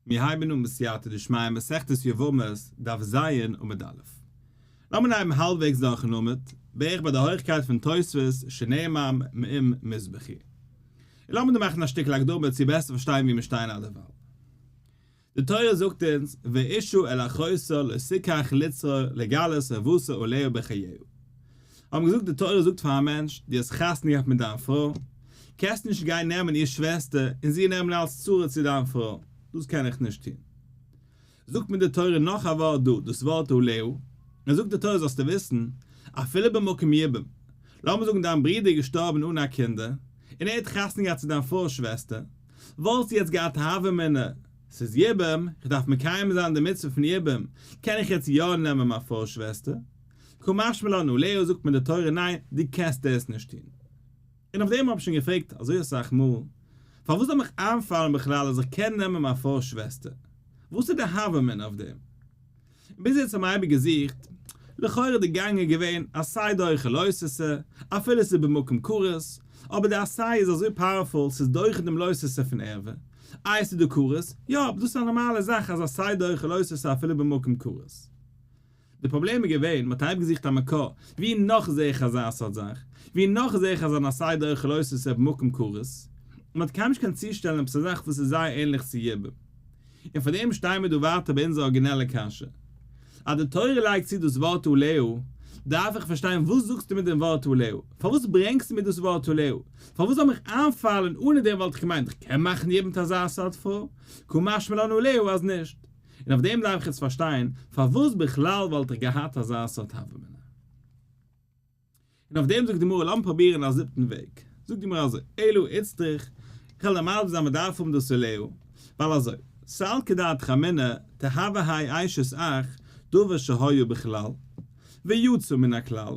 מיר הייבן אן בסייעתא דשמיא מסכת יבמות, דף ז, עמוד א'. לאמיר הייבן האלבוועגס דורכן עמוד, בערך ביי די הויכקייט פון תוספות שנאמר מעם מזבחי. און לאמיר דא מאכן א שטיקל הקדמה צו בעסער פארשטיין ווי מיר שטייען אדערווייל. די תורה זאגט אונז ואשה אל אחותה לא תקח לצרור לגלות ערותה עליה בחייה. האבן געזאגט די תורה זאגט פאר א מענטש דו האסט חתונה געהאט מיט דיין פרוי, קענסט נישט גיין נעמען איר שוועסטער און זי נעמען אלס צרה צו דיין פרוי, דאס קען איך נישט טון. זאגט מיר די תורה נאך א ווארט דא, דאס ווארט עליה, און זאגט די תורה זאלסטו וויסן, אפילו במקום יבום, לאמיר זאגן דיין ברודער איז געשטארבן אן א קינדער, און ער האט חתונה געהאט צו דיין פרוי'ס שוועסטער, וואלסטו יעצט געהאט הוה אמינא, ס'איז יבום, איך דארף מקיים זיין די מצוה פון יבום, קען איך יעצט יא נעמען מיין פרוי'ס שוועסטער? קא משמע לן עליה זאגט מיר די תורה ניין, דו קענסט דאס נישט טון. און אויף דעם האב איך שוין געפרעגט אזוי אסאך מאל, פארוואס זאל מיך איינפאלן בכלל אז איך קען נעמען מיין פרוי'ס שוועסטער? וואס איז די הוה אמינא אויף דעם? און ביז יעצט האבן מיר אייביג געזוכט, לכאורה די גאנג איז געווען עשה דוחה לא תעשה, אפילו ס'איז במקום כרת, אבער די עשה איז אזוי powerful ס'איז דוחה דעם לא תעשה פון ערווה, איי ס'איז דא כרת? יא, אבער דאס איז א נארמאלע זאך אז עשה דוחה לא תעשה אפילו במקום כרת. די פראבלעם איז געווען, מ'האט אייביג געזוכט א מקור, ווי נאך זעה איך אזא סארט זאך? ווי נאך זעה איך אז אן עשה דוחה לא תעשה במקום כרת? און מ'האט קיינמאל נישט געקענט צושטעלן עפעס א זאך וואס איז זייער ענליך צו יבום. און פאר דעם שטייען מיר דא ווייטער ביי אונזער ארגינעלע קשיא. אז די תורה לייגט צו דאס ווארט עליה, דארף איך פארשטיין וואס זאגסטו מיט דעם ווארט עליה? פארוואס ברענגסטו מיר דאס ווארט עליה? פארוואס זאל מיך איינפאלן אנע דעם וואלט איך געמיינט איך קען מאכן יבום מיט אזא סארט פרוי? קא משמע לן עליה אז נישט. און אויף דעם דארף איך יעצט פארשטיין פארוואס בכלל וואלט איך געהאט אזא סארט הוה אמינא. און אויף דעם זאגט די גמרא לאמיר פרובירן א זיבטן וועג, זאגט די גמרא אזוי, אלא איצטריך, איך וועל דיר מסביר זיין מען דארף האבן דאס עליה, ווייל אזוי, סלקא דעתך אמינא, תהוה האי אשת אח, דבר שהיה בכלל, ויצא מן הכלל,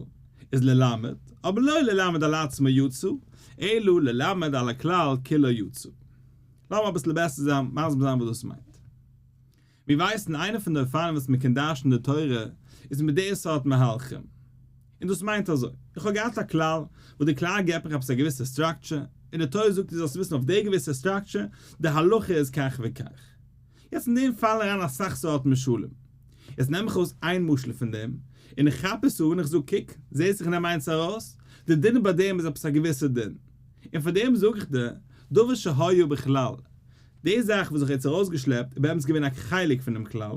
איז ללמד, אבער לא ללמד על עצמו יצא, אלא ללמד על הכלל כולו יצא. לאמיר אביסל בעסער זיין מסביר זיין וואס דאס מיינט. מיר ווייסן איינע פון די אופנים וואס מען קען דרש'ן די תורה איז מיט די סארט מהלכים. און דאס מיינט אזוי, איך האב געהאט א כלל, וואס די כלל געבט מיך עפעס א געוויסע structure, און די תורה זאגט דו זאלסט וויסן אויף די געוויסע structure, די הלכה איז כך וכך. יעצט אין דעם פאלן אריין אסאך סארט משלים. יעצט נעם איך ארויס איין משל פון דעם, און איך כאפ עס אן און איך זאג קוק, זעסט איך נעם איינס ארויס, די דין ביי דעם איז עפעס א געוויסע דין. און פאר דעם זאג איך דיר, דבר שהיה בכלל, די זאך וואס איך האב יעצט ארויסגעשלעפט איז באמת געווען א חלק פונעם כלל,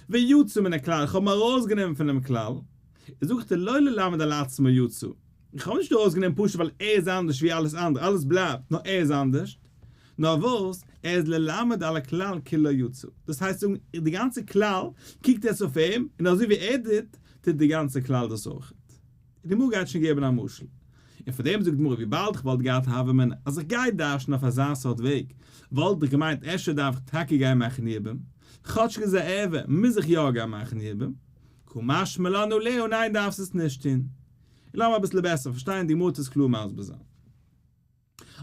ויצא מן הכלל, איך האב אים ארויסגענומען פונעם כלל, איז זאג איך דיר לא ללמד על עצמו יצא, איך האב נישט ארויסגענומען פשוט ווייל ער איז אנדערש ווי אלעס אנדערע, אלעס בלייבט, נאר ער איז אנדערש, נאר וואס, ער איז ללמד על הכלל כולו יצא, דאס הייסט זאגן, די גאנצע כלל קוקט יעצט אויף אים, און אזוי ווי ער טוט, טוט די גאנצע כלל דאס אויך. די גמרא גייט שוין געבן א משל. און פאר דעם זאגט די גמרא וויבאלד איך וואלט געהאט הוה אמינא אז איך גיי דרש'ן אויף אזא סארט וועג, וואלט איך געמיינט אפשר דארף איך טאקע גיין מאכן יבום, כאטשיג איז א ערווה מוז איך יא גיין מאכן יבום, קא משמע לן עליה ניין דארפסט עס נישט טון. און לאמיר אביסל בעסער פארשטיין די גמרא טוט עס קלאר מסביר זיין.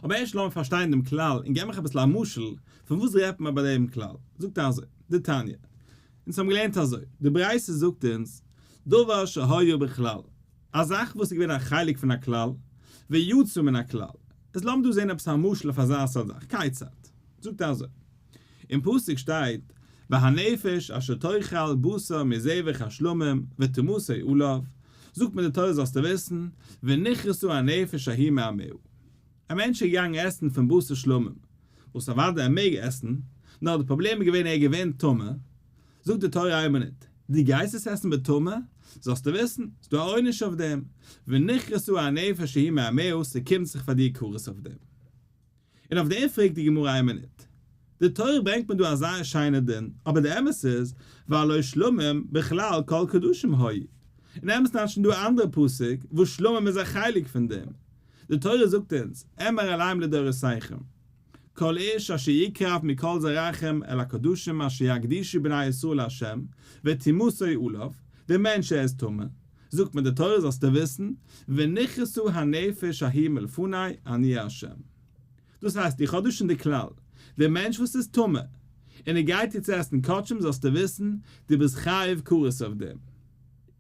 אבער ערשט לאמיר פארשטיין דעם כלל און געב מיך אביסל א משל פון וואס רעדט מען ביי דעם כלל. זאגט ער אזוי, דתניא, אונז האבן געלערנט אזוי, די ברייתא זאגט אונז, דבר שהיה בכלל, א זאך וואס איז געווען א חלק פון א כלל, ויצא מן הכלל, איז לאמיר דא זען עפעס א משל אויף אזא סארט זאך, כיצד? זאגט ער אזוי, אין פסוק שטייט, והנפש אשר תאכל בשר מזבח השלמים וטומאתו עליו, זאגט מיר די תורה זאלסטו וויסן, ונכרתה הנפש ההיא מעמיה. א מענטש איז געגאנגען עסן פון בשר שלמים, וואס אוודאי ער מעג עסן, נאר די פראבלעם איז געווען ער איז געווען טמא, זאגט די תורה איין מינוט, דו גייסט עס עסן בטומאה, זאלסטו וויסן, ס'איז דא א עונש אויף דעם, ונכרתה הנפש ההיא מעמיה, ס'קומט זיך פאר דיר כרת אויף דעם. און אויף דעם פרעגט די גמרא איין מינוט, די תורה ברענגט מיר דא א זייער שיינע דין, אבער די אמת איז, והלא שלמים בכלל כל קדשים היו. אין אמת'ן האט שוין דא א אנדערע פסוק וואס שלמים איז א חלק פון דעם. די תורה זאגט אונז, אמר אליהם לדורותיכם, כל איש אשר יקרב מכל זרעכם אל הקדשים אשר יקדישו בני ישראל לה', וטומאתו עליו, דער מענטש ער איז טמא, זאגט מיר די תורה זאלסטו וויסן, ונכרתה הנפש ההיא מלפני אני ה'. דאס הייסט איך האב דא שוין די כלל, דער מענטש וואס איז טמא, און ער גייט יעצט עסן קדשים זאלסטו וויסן, דו ביסט חייב כרת אויף דעם.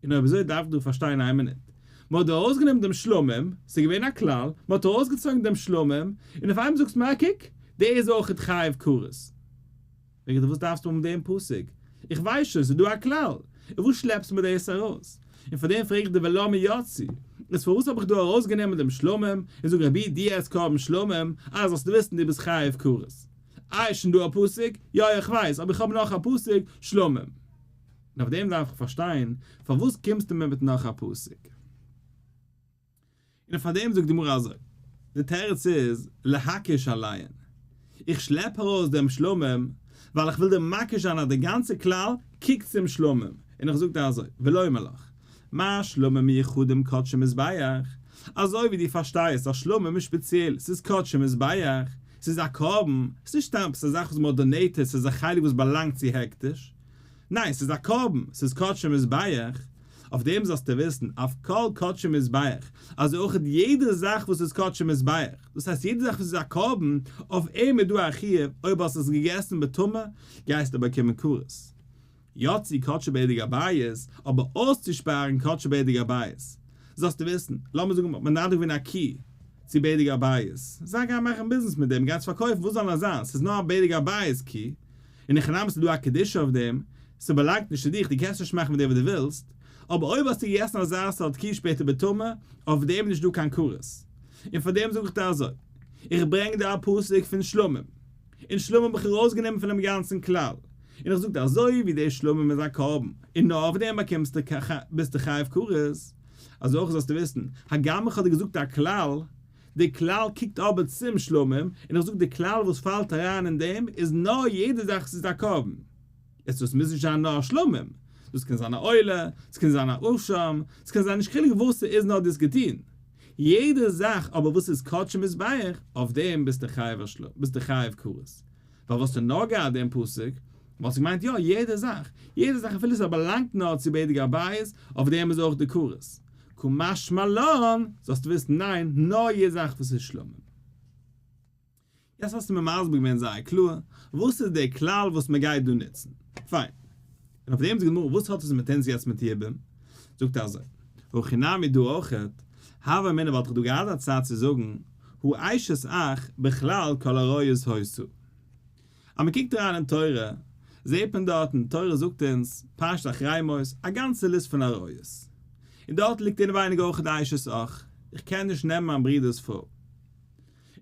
און אויב אזוי דארף איך דא פארשטיין איין מינוט. מען האט דא ארויסגענומען דעם שלמים, ס'איז געווען א כלל, מען האט ארויסגעצויגן דעם שלמים, און אויף איינמאל זאגסטו מיר א קוק, דער איז אויכעט חייב כרת. פרעג איך דיר וואס דארפסטו האבן דעם פסוק? איך ווייס שוין ס'איז דא א כלל, און וואס שלעפסטו מיר דאס ארויס? און פאר דעם פרעג איך דיר ולמה יצאו? איז פארוואס האב איך דא ארויסגענומען דעם שלמים און זאג רבי דו עסט קרבן שלמים, אה זאלסטו וויסן דו ביסט חייב כרת. איי איז שוין דא א פסוק? יא איך ווייס, אבער איך האב נאך א פסוק, שלמים. און אויף דעם דארף איך פארשטיין, פארוואס קומסטו מיר מיט נאך א פסוק? און פאר דעם זאגט די גמרא אזוי, די תירוץ איז, להקיש עליהן, איך שלעפ ארויס דעם שלמים, ווייל איך וויל דיר מקיש זיין אז די גאנצע כלל קוקט צום שלמים, און איך זאג דיר אזוי, ולומר לך, מה שלמים מיוחדים קדשי מזבח, אזוי ווי דו פארשטייסט אז שלמים איז שפעציעל, ס'איז קדשי מזבח, ס'איז א קרבן, ס'איז נישט סתם עפעס א זאך וואס מ'האט donated, ס'איז א חלק וואס באלאנגט צו הקדש, ניין, ס'איז א קרבן, ס'איז קדשי מזבח, אויף דעם זאלסטו וויסן, אף כל קדשי מזבח, אזוי אויך יעדע זאך וואס איז קדשי מזבח, דאס הייסט יעדע זאך וואס איז א קרבן, אויף אים איז דא א חיוב, אויב האסט עס געגעסן בטומאה, גייסטו באקומען כרת. יצאו קדשי בדק הבית, אבער אויסצושפארן קדשי בדק הבית, זאלסטו וויסן, לאמיר זאגן מ'האט מנדב געווען א קי צו בדק הבית, זיי גייען מאכן ביזנעס מיט דעם, גייען עס פארקויפן, וואס זאל נאר זיין, ס'איז נאר א בדק הבית קי, אין הכי נמי ס'איז דא א קדושה אויף דעם, ס'באלאנגט נישט צו דיך, דו קענסט נישט מאכן מיט דעם וואס דו ווילסט, אבער אויב האסטו געגעסן אזא סארט קי שפעטער בטומאה, אויף דעם איז נישט דא קיין כרת. און פאר דעם זאג איך דיר אזוי, איך ברענג דיר א פסוק פון שלמים, און שלמים האב איך ארויסגענומען פונעם גאנצן כלל, און איך זאג דיר אזוי ווי דער שלמים איז א קרבן, און נאר אויף דעם באקומסטו ביסטו חייב כרת, אזוי אויך זאלסטו וויסן, הגם איך האב דיר געזאגט א כלל, די כלל קוקט אבער צום שלמים, און איך זאג די כלל וואס פאלט אריין אין דעם איז נאר יעדע זאך וואס איז א קרבן. יעצט דאס מוז נישט זיין נאר א שלמים, דאס קען זיין א עולה, ס'קען זיין א אשם, ס'קען זיין נישט חילוק וואס ס'איז נאר דו האסט געטון. יעדע זאך אבער וואס איז קדשי מזבח, אויף דעם ביסטו חייב א שלמים, ביסטו חייב כרת. ווייל וואלסטו נאר געהאט דעם פסוק, וואלסטו געמיינט יא יעדע זאך, יעדע זאך אפילו ס'באלאנגט נאר צו בדק הבית, אויף דעם איז אויך די כרת. קא משמע לן, זאלסטו וויסן ניין, נאר יעדע זאך וואס איז שלמים. יעצט האסטו מיר מסביר געווען זייער קלאר וואס איז דער כלל וואס מען גייט דא נוצן. פיין. און אויף דעם זאגט די גמרא וואס האט עס מיט אונז יעצט מיט יבום? זאגט ער אזוי, הכי נמי דא אויכעט, הוה אמינא וואלט איך דא געהאט א צד צו זאגן, הא אשת אח בכלל כל עריות היתה. אז מען קוקט אריין אין תורה, זעט מען דארטן, די תורה זאגט אונז, פרשת אחרי מות, א גאנצע ליסט פון עריות. און דארט ליגט אינעווייניג אויך די אשת אח, איך קען נישט נעמען מיין ברודער'ס פרוי.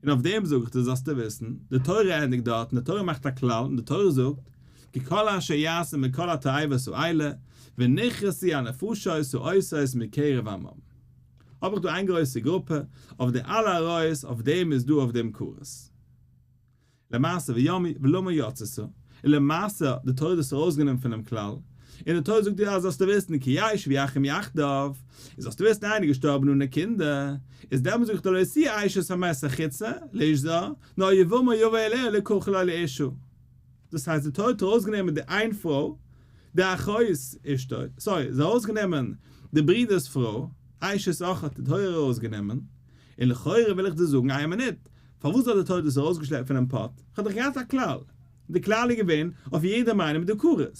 און אויף דעם זאג איך דיר זאלסטו וויסן, די תורה ענדיגט דארט, און די תורה מאכט א כלל, און די תורה זאגט, כי כל אשר יעשה מכל התועבות האלה, ונכרתו הנפשות העושות מקרב עמם. האב איך דא איין גרויסע גרופע, אויף די אלע עריות, אויף דעם איז דא אויף דעם כרת. למעשה ויאמי ולמה יצאת, און למעשה די תורה האט דאס ארויסגענומען פונעם כלל, און די תורה זאגט דיר אז זאלסטו וויסן כי ישבו אחים יחדיו, און זאלסטו וויסן איינער איז געשטארבן אנע קינדער, איז דעמאלט זאג איך דיר לא תהיה אשת המת החוצה לאיש זר, נאר יבמה יבא אליה ולקחה לו לאשה. דאס הייסט די תורה האט ארויסגענומען די איין פרוי, די אחות אשתו, sorry, זי האט ארויסגענומען די ברודער'ס פרוי, אשת אח האט די תורה ארויסגענומען, און לכאורה וויל איך דיר זאגן איין מינוט, פארוואס האט די תורה דאס ארויסגעשלעפט פונעם פאט? כ'האב דאך געהאט א כלל. די כלל איז געווען אויף יעדעם איינעם איז דא כרת.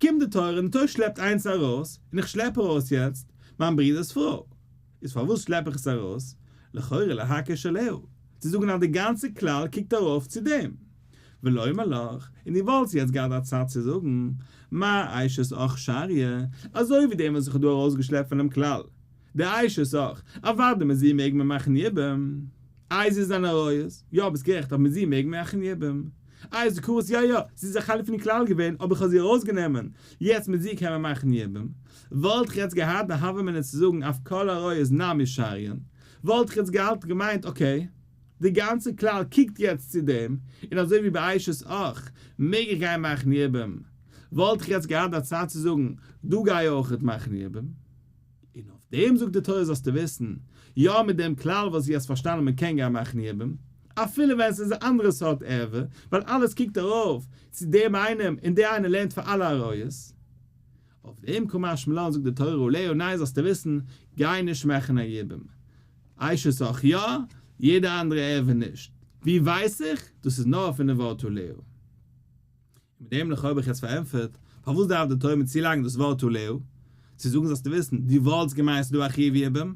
קומט די תורה און די תורה שלעפט איינס ארויס, און איך שלעפ ארויס יעצט מיין ברודער'ס פרוי. איז פארוואס שלעפ איך עס ארויס? לכאורה להקיש עליה, צו זאגן אז די גאנצע כלל קוקט ארויף צו דעם. ולומר לך, און דו וואלסט יעצט געהאט א צד צו זאגן, מה אשת אח שריא, אזוי ווי דעם וואס איך האב דא ארויסגעשלעפט פונעם כלל. די אשת אח, אוודאי מיט זי מעג מען מאכן יבום. איי זי איז אן עריות? יא ביסט גערעכט אבער מיט זי מעג מען מאכן יבום. איי זי כרת? יא יא, זי איז א חלק פון די כלל געווען אבער איך האב זי ארויסגענומען, יעצט מיט זי קען מען מאכן יבום. וואלט איך יעצט געהאט די הוה אמינא צו זאגן אף כל עריות נמי שריין, וואלט איך יעצט געהאט געמיינט okay, די גאנצע כלל קוקט יעצט צו דעם, און אזוי ווי ביי אשת אח מעג איך גיין מאכן יבום, וואלט איך יעצט געהאט די צד צו זאגן דא גיי אויכעט מאכן יבום. און אויף דעם זאגט די תורה זאלסטו וויסן, יא מיט דעם כלל וואס דו האסט פארשטאנען מען קען גיין מאכן יבום, אפילו ווען עס איז א אנדערע סארט ערווה, ווייל אלעס קוקט ארויף צו דעם איינעם און דער איינער לערנט פאר אלע עריות. אויף דעם קא משמע לן זאגט די תורה עליה ניין זאלסטו וויסן, גיי נישט מאכן א יבום. אשת אח יא, יעדע אנדערע ערווה נישט. ווי ווייס איך? דאס איז נאר פון די ווארט עליה. מיט דעם לכאו' האב איך יעצט פארענטפערט פארוואס דארף די תורה מיר צולייגן דאס ווארט עליה, צו זאגן זאלסטו וויסן, דו וואלטסט געמיינט ס'איז דא א חיוב יבום,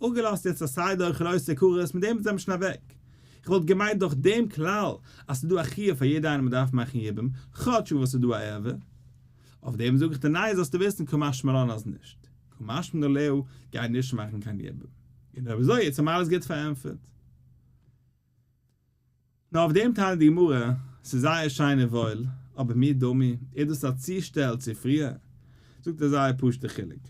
אפגעלאזט יעצט א סדר אוכל עושה כרת, מיט דעם זעמיר שוין אוועק. איך וואלט געמיינט דורך דעם כלל אז ס'איז דא א חיוב פאר יעדע איינעם מ'דארף מאכן יבום, כאטש וואס ס'איז דא א ערווה. אויף דעם זאג איך דיר ניין זאלסטו וויסן קא משמע לן אז נישט. קא משמע להו גיי נישט מאכן קיין יבום. און אויב אזוי יעצט האבן מיר אלעס גוט פארענטפערט. נאר אויף דעם טענה'ט די גמרא, ס'איז זייער שיין און וואויל, אבער מי דמי, איז דאס א צושטעל צו פריער? זאגט ער זייער פשוט'ע חילוק.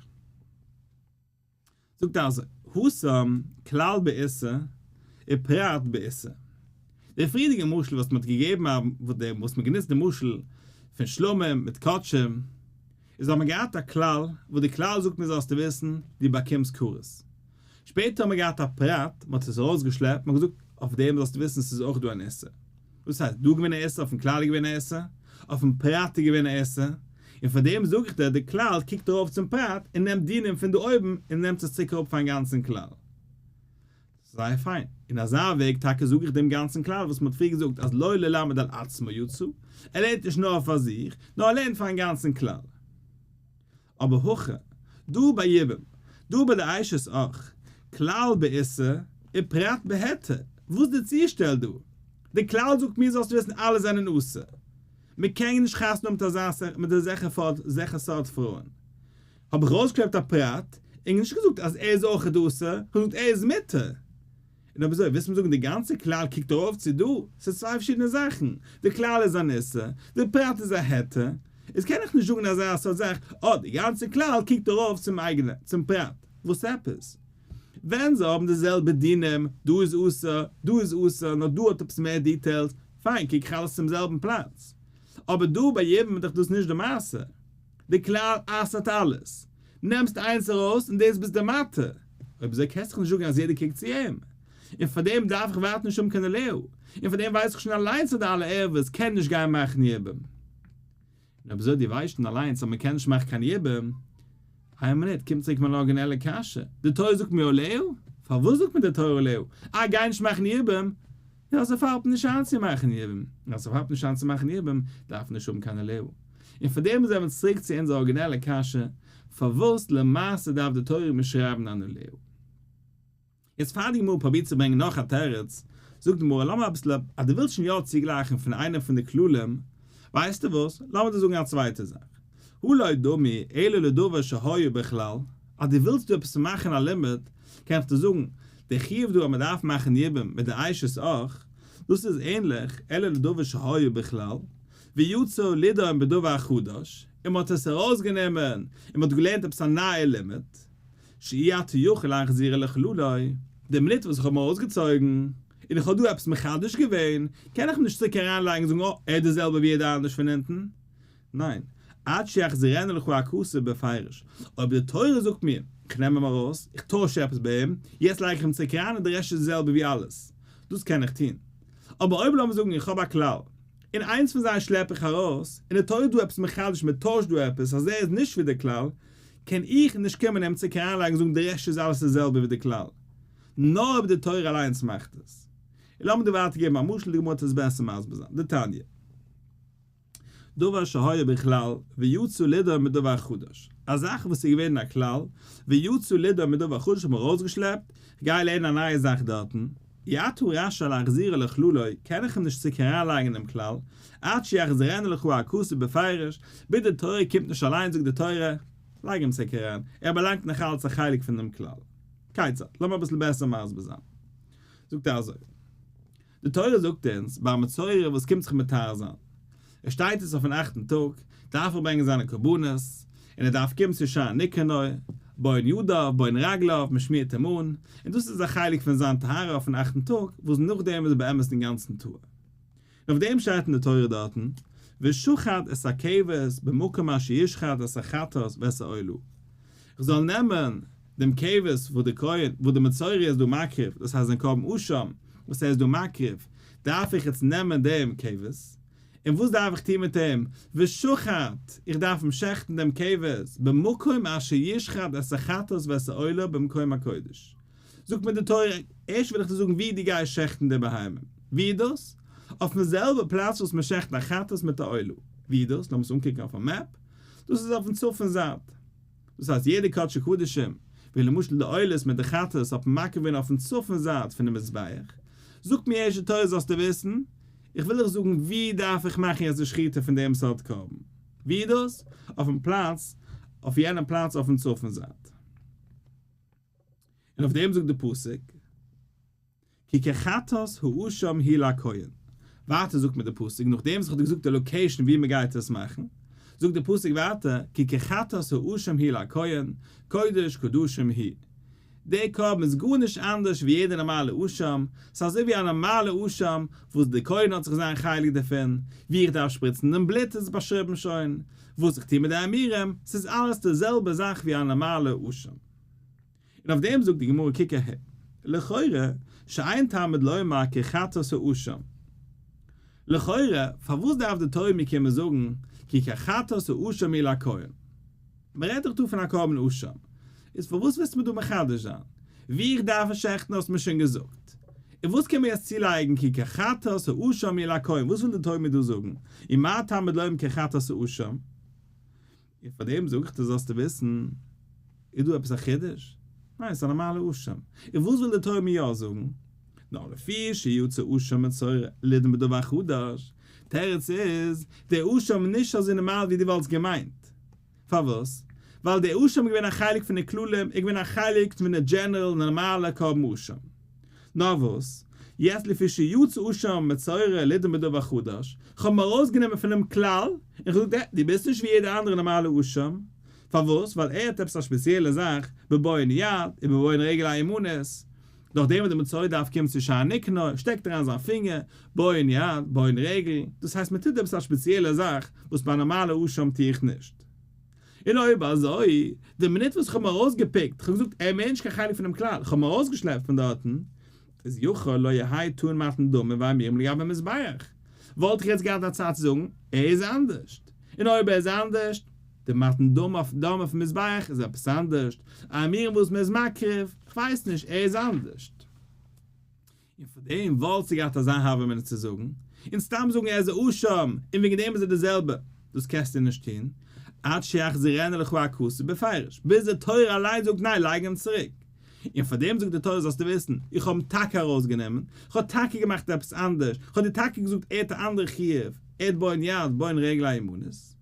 זאגט ער אזוי, התם כלל באיסור ופרט באיסור. דער פריערדיגער משל וואס מ'האט געגעבן א וואס מ'האט גענוצט די משל פון שלמים מיט קדשים, איז האט מען געהאט א כלל וואס די כלל זאגט מיר זאלסטו וויסן דו באקומסט כרת. שפעטער האט מען געהאט א פרט, מען האט עס ארויסגעשלעפט, מען האט געזאגט אויף דעם זאלסטו וויסן ס'איז אויך דא אן איסור. דאס הייסט, דא איז געווען א איסור, אויפן כלל איז געווען א איסור, אויפן פרט איז געווען א איסור, און פאר דעם זאג איך דיר, די כלל קוקט ארויף צום פרט און נעמט דינים פון דא אויבן און נעמט עס צוריק אראפ פארן גאנצן כלל. זייער פיין. אין אזא וועג טאקע זאג איך דעם גאנצן כלל וואס מען האט פריער געזאגט אז לא ללמד על עצמו יצא, ער לערנט נישט נאר פאר זיך, נאר ער לערנט פארן גאנצן כלל. אבער הכא, דא ביי יבום, דא ביי די אשת אח, כלל באיסור ופרט בהיתר, וואס די צושטעל דא? די כלל זאגט מיר זאלסט וויסן אלע זענען אסור, מען קען נישט חתונה האבן מיט אזא מיט אזעלכע סארט פרויען, האב איך ארויסגעשלעפט א פרט, און נישט געזאגט אז ער איז אויכעט אסור, כ'האב געזאגט ער איז מותר. און אויב אזוי ווילסט מיר זאגן די גאנצע כלל קוקט ארויף צו דא? ס'איז צוויי פארשידענע זאכן, די כלל איז אן איסור, די פרט איז א היתר, איז קען איך נישט זאגן אזא סארט זאך, אה די גאנצע כלל קוקט ארויף צום אייגענע, צום פרט, וואס עפעס? ווען זיי האבן די זעלבע דינים, דא איז אסור, דא איז אסור, נאר דא האט עפעס מער details, פיין קוק איך אלעס צום זעלבן פלאץ. אבער דא ביי יבום איז דאך דאס נישט די מעשה. די כלל אסר'ט אלעס. נעמסט איינס ארויס און דאס ביסט די מתיר. אויב אזוי קענסטו דאך נישט זאגן אז יעדער קוקט צו אים. און פאר דעם דארף איך ווייטער נישט האבן קיין עליה. און פאר דעם ווייס איך שוין אליינס אז די אלע ערוות קענען נישט גיין מאכן יבום. און אויב אזוי דו ווייסט שוין אליינס אז מען קען נישט מאכן קיין יבום. איין מינוט, קומט צוריק מיין ארגינעלע קשיא. די תורה זאגט מיר עליה? פארוואס זאגט מיר די תורה עליה? אה גיי נישט מאכן יבום. יא, ס'פאלט נישט איין צו מאכן יבום, און אז ס'פאלט נישט איין צו מאכן יבום, דארף מען נישט האבן קיין עליה. און פאר דעם זענען מיר צוריק צו אונזער ארגינעלע קשיא, פארוואס למעשה דארף די תורה מיר שרייבן אן עליה? יעצט פאר די גמרא פרובירט צו ברענגען נאך א תירוץ, זאגט די גמרא, לאמיר אביסל, אז דו ווילסט שוין יא צוגלייכן פון איינע פון די כללים, ווייסטו וואס, לאמיר דיר זאגן א צווייטע זאך, הא לא דמי אלא לדבר שהיה בכלל, אז דו ווילסט דא עפעס מאכן א לימוד, קען איך דיר זאגן, דער חיוב דא אז מען דארף מאכן יבום מיט די אשת אח, דאס איז ענליך, אלא לדבר שהיה בכלל, ויצא לידון בדבר חדש, און מען האט עס ארויסגענומען און מען האט געלערנט עפעס א נייע לימוד, שאי אתה יכול להחזירו לכללו, די מינוט וואס איך האב אים ארויסגעצויגן, און איך האב דא עפעס מחדש געווען, קען איך אים נישט צוריק אריינלייגן און זאגן אה, ער איז די זעלבע ווי יעדער אנדערש פון אונטן. ניין, עד שיחזירנו לך הכתוב בפירוש, אויב די תורה זאגט מיר, איך נעם אים ארויס, איך טויש עפעס ביי אים, יעצט לייג איך אים צוריק אריין און די רעשט איז די זעלבע ווי אלעס, דאס קען איך טון. אבער אויב לאמיר זאגן איך האב א כלל, און איינס פון זיי שלעפ איך ארויס, און די תורה איז דא עפעס מחדש מען טוישט דא עפעס אז ער איז נישט ווי די כלל, קען איך נישט קומען אים צוריק אריינלייגן און זאגן די רעשט איז אלעס די זעלבע ווי די כלל, נאר אויב די תורה אליינס מאכט עס. און לאמיר דא ווייטער געבן א משל, די גמרא וועט עס בעסער מסביר זיין, דתניא. דבר שהיה בכלל ויצא לידון בדבר חדש, א זאך וואס איז געווען אין א כלל, ויצא לידון בדבר חדש האט מען ארויסגעשלעפט, כ'גיי לערנען א נייע זאך דארטן, אי אתה רשאי להחזירו לכללו, קען איך אים נישט צוריק אריינלייגן אינעם כלל, עד שיחזירנו לך הכתוב בפירוש, ביז די תורה קומט נישט אליין זאגט די תורה, לייג אים צוריק אריין, ער באלאנגט נאך אלץ א חלק פון דעם כלל. כיצד? לאמיר אביסל בעסער מסביר זיין. זאגט ער אזוי. די תורה זאגט אונז ביי א מצורע וואס קומט זיך מטהר זיין, ער שטייט עס אויפן אכטן טאג, דארף ער ברענגען זיינע קרבנות, און ער דארף קומען צו שער ניקנור, בוהן ידיו, בוהן רגליו, מען שמירט אים אן, און דאס איז א חלק פון זיין טהרה אויפן אכטן טאג, וואס נאכדעם איז ער באמת אינגאנצן טהור. און אויף דעם שטייט אין די תורה דארטן, ושחט את הכבש במקום אשר ישחט את החטאת ואת העולה. איך זאל נעמען דעם כבש וואס דער כהן, וואס דער מצורע איז דא מקריב, דאס הייסט זיין קרבן אשם וואס ער איז דא מקריב, דארף איך יעצט נעמען דעם כבש, און וואס דארף איך טון מיט אים? ושחט, איך דארף אים שעכטן דעם כבש, במקום אשר ישחט את החטאת ואת העולה במקום הקודש. זאגט מיר די תורה, ערשט וויל איך דיר זאגן וואו דו גייסט שעכטן די בהמה. וואו איז דאס? אויפן זעלבע פלאץ וואס מען שעכט א חטאת מיט א עולה. וואו איז דאס? לאמיר עס אנקוקן אויף א map. דאס איז אויפן צפון זייט. דאס הייסט יעדע קדשי קדשים, ווי למשל די עולות מיט די חטאת האט מען מקריב געווען אויפן צפון זייט פונעם מזבח. זאגט מיר ערשט די תורה זאלסטו וויסן, איך וויל דיך זאגן וואו דארף איך מאכן יעצט די שחיטה פון דעם סארט קרבן. וואו איז דאס? אויפן פלאץ, אויף יענעם פלאץ אויפן צפון זייט. און אויף דעם זאגט די פסוק, כי כחטאת האשם הוא לכהן. ווייטער זאגט מיר די פסוק, נאכדעם וואס איך האב דיר געזאגט די location וואו מען גייט עס מאכן, זאגט די פסוק ווייטער, כי כחטאת האשם הוא לכהן, קודש קדשים הוא. דער קרבן איז גארנישט אנדערש ווי יעדע נארמאלע אשם, ס'איז אזוי ווי א נארמאלע אשם וואס דער כהן האט זיך זיין חלק דערפון, ווי איך דארף שפריצן דעם בלוט איז באשריבן שוין, וואס איך טו מיט די אימורים, ס'איז אלעס די זעלבע זאך ווי א נארמאלע אשם. און אויף דעם זאגט די גמרא קוק אהער, לכאורה שאין תלמוד לומר כחטאת האשם. לכאורה פארוואס דארף די תורה מיר קומען זאגן כי כחטאת האשם הוא לכהן? מען רעדט דאך דא פון א קרבן אשם, איז פארוואס ווילסטו מיר דא מחדש זיין? ווי איך דארף עס שעכטן האסטו מיר שוין געזאגט. און וואס קען מען יעצט צולייגן כי כחטאת האשם הוא לכהן? וואס וויל די תורה מיר דא זאגן? ומה תלמוד לומר כחטאת האשם? און פאר דעם זאג איך דיר זאלסטו וויסן, איז דא עפעס א חידוש? ניין, ס'איז א נארמאלע אשם. און וואס וויל די תורה מיר יא זאגן? נאר לפי שיצא אשם מצורע לידון בדבר חדש, תירוץ איז, דער אשם איז נישט אזוי נארמאל ווי דו וואלטסט געמיינט. פארוואס? ווייל דער אשם איז געווען א חלק פון די כללים, איז געווען א חלק פון די general נארמאלע קרבן אשם. נאר וואס, יעצט לפי שיצא אשם מצורע לידון בדבר חדש, כ'האב אים ארויסגענומען פונעם כלל, און כ'זאג דיר, דו ביסט נישט ווי יעדע אנדערע נארמאלע אשם. פארוואס? ווייל ער האט עפעס א שפעציעלע זאך, בבוהן יד, ובבוהן רגל הימנית. נאכדעם וואס די מצורע דארף קומען צו שער ניקנור, שטעקט אריין זיין פינגער, בוהן יד, בוהן רגל, דאס הייסט מען טוט עפעס א שפעציעלע זאך וואס ביי א נארמאלע אשם טו איך נישט. און אויב אזוי, די מינוט וואס איך האב אים ארויסגעפיקט, איך האב געזאגט ער איז מער נישט קיין חלק פונעם כלל, איך האב אים ארויסגעשלעפט פון דארטן, איז יכול לא יהא טעון מתן דמים ואימורים לגבי מזבח. וואלט איך יעצט געהאט א צד צו זאגן, ער איז אנדערשט. און אויב ער איז אנדערשט, די מתן דם אויף דם אויפן מזבח איז עפעס אנדערשט, אימורים וואס מען איז מקריב, כ'ווייס נישט, ער איז אנדערשט. און פאר דעם וואלסטו געהאט אזא הוה אמינא צו זאגן, און סתם זאגן ער איז א אשם און וועגן דעם איז ער די זעלבע, דאס קענסטו נישט טון, עד שיחזירנו לך הכתוב בפירוש, ביז די תורה אליין זאגט ניין לייג אים צוריק. און פאר דעם זאגט די תורה זאלסטו וויסן, איך האב אים טאקע ארויסגענומען, איך האב טאקע געמאכט עפעס אנדערש, איך האב דיר טאקע געזאגט ער האט א אנדערע חיוב, ער האט בוהן יד, בוהן רגל הימנית.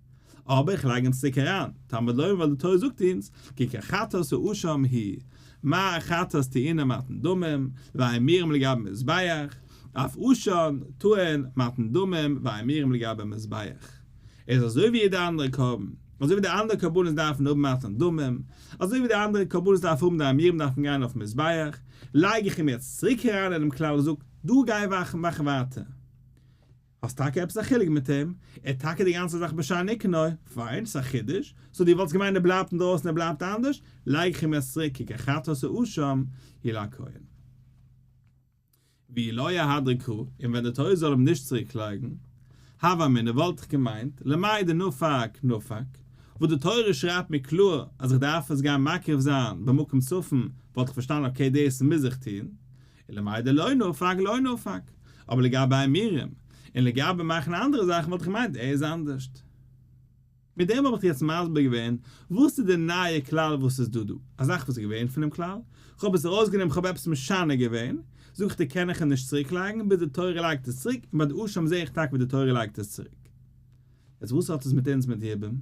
אבער איך לייג אים צוריק אריין, תלמוד לומר ווייל די תורה זאגט אונז, כי כחטאת האשם הוא, מה חטאת טעונה מתן דמים, ואימורים לגבי מזבח, אף אשם טעון מתן דמים ואימורים לגבי מזבח. ער איז אזוי ווי יעדע אנדערע קרבן, אזוי ווי די אנדערע קרבנות דארפן האבן מתן דמים, אזוי ווי די אנדערע קרבנות דארפן האבן די אימורים דארפן גיין אויפן מזבח, לייג איך אים יעצט צוריק אריין אינעם כלל און זאג, דו גיי מאך ווייטער. האסט טאקע עפעס א חילוק מיט אים? ער האט טאקע די גאנצע זאך בשער ניקנור, פיין, ס'איז א חידוש, so דו וואלטסט געמיינט ער בלייבט אינדרויסן ער בלייבט אנדערש, לייג איך אים עס צוריק כי כחטאת האשם הוא לכהן. ואי לא אהדריה קרא, און ווען די תורה זאל אים נישט צוריק לייגן, הוה אמינא וואלט איך געמיינט, למאי דנפק נפק, וואס די תורה שרייבט מיר קלאר אז איך דארף עס גיין מקריב זיין במקום צפון, וואלט איך פארשטאנען okay דאס מוז איך טון, ולמאי דלא נפק לא נפק, אבער לגבי אימורים, און לגבי מאכן אנדערע זאכן וואלט איך געמיינט ער איז אנדערשט. מיט דעם האב איך דיר יעצט מסביר געווען וואס איז די נייע כלל וואס איז דא דא, א זאך וואס איז געווען פונעם כלל, כ'האב עס ארויסגענומען כ'האב עפעס משנה געווען, זאג איך דיר קען איך אים נישט צוריק לייגן ביז די תורה לייגט עס צוריק, און ביי די אשם זעה איך טאקע ווי די תורה לייגט עס צוריק. יעצט וואס האט עס מיט אונז מיט יבום?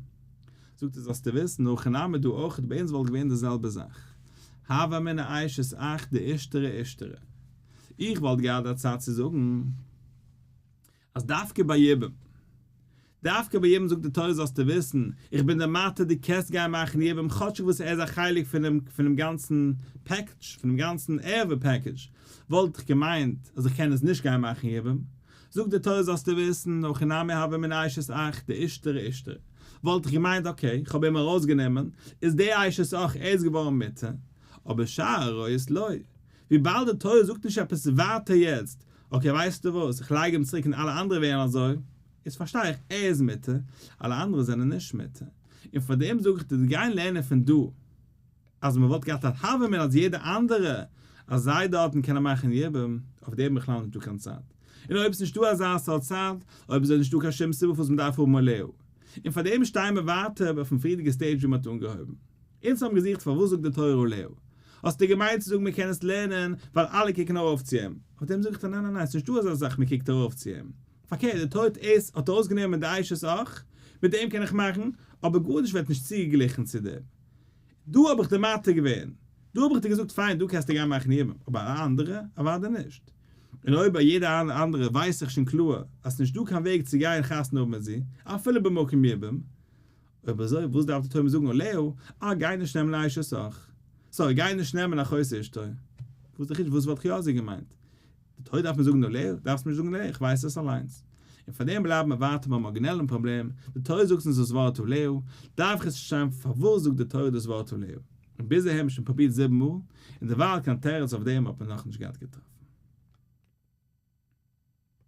זאגט ער זאלסטו וויסן, הכי נמי דא אויך, ביי אונז וואלט געווען די זעלבע זאך. הוה אמינא אשת אח דאישתרי אישתרי. איך וואלט געהאט א צד צו זאגן אז דווקא ביי יבום, דווקא ביי יבום זאגט די תורה זאלסטו וויסן, איך בין דיר מתיר דו קענסט גיין מאכן יבום כאטשיג וואס ער איז א חלק פונעם פונעם גאנצן package, פונעם גאנצן ערווה package, וואלט איך געמיינט אז איך קען עס נישט גיין מאכן יבום, זאגט די תורה זאלסטו וויסן, הכי נמי הוה אמינא אשת אח דאישתרי אישתרי, וואלט איך געמיינט okay, איך האב אים ארויסגענומען, איז די אשת אח ער איז געווארן מותר, אבער שאר עריות לא, וויבאלד די תורה זאגט נישט עפעס ווייטער יעצט, okay ווייסטו וואס, איך לייג אים צוריק און אלע אנדערע ווערן אזוי, איז פארשטיי איך ער איז מותר, אלע אנדערע זענען נישט מותר, און פארדעם זאג איך דיר גיין לערנען פון דא. אז מען וואלט געהאט א הוה אמינא אז יעדע אנדערע אז זיי דארטן קענען מאכן יבום, אויף דעם בכלל נישט דא קיין צד. און אויב עס נישטא אזא סארט צד, אויב איז נישטא קיין שום סיבה פארוואס מען דארף האבן עליה. און פאר דעם שטייען מיר ווייטער אויפן פריערדיגע stage ווי מען האט אנגעהויבן. אונז האבן געזוכט פארוואס זאגט די תורה עליה. האסטו געמיינט צו זאגן מען קען עס לערנען ווייל אלע קוקן ארויף צו אים? אויף דעם זאג איך דיר ניין ניין ניין, ס'נישטא אזא זאך מען קוקט ארויף צו אים. פארקערט, די תורה האט עס האט ארויסגענומען די אשת אח, מיט דעם קען איך מאכן, אבער גארנישט ווערט נישט צוגעגליכן צו דעם. דא האב איך דיר מתיר געווען, דא האב איך דיר געזאגט פיין דא קענסטו גיין מאכן יבום, אבער אלע אנדערע? אוודאי נישט. און אויב ביי יעדע אנדערע ווייס איך שוין קלאר אז ס'נישט דא קיין וועג צו גיין חתונה האבן מיט זי, אפילו במקום יבום, אויב אזוי וואס דארף די תורה מיר זאגן עליה, אה גיי נישט נעמען א אשת אח, sorry גיי נישט נעמען אחות אשתו, וואס די חידוש וואס וואלט איך יא אזוי געמיינט? די תורה דארף מיר זאגן עליה, דארפסט מיר נישט זאגן עליה, איך ווייס עס אליינס. און פאר דעם בלייבן מיר ווייטער ביים ארגינעלן פראבלעם, די תורה זאגט אונז דאס ווארט עליה, דארף איך עס פארשטיין פארוואס זאגט די תורה דאס ווארט עליה? און ביז אהער האט מען שוין פרובירט זיבן מאל, און דערווייל קיין תירוץ אויף דעם האט מען נאכנישט געהאט געטראפן.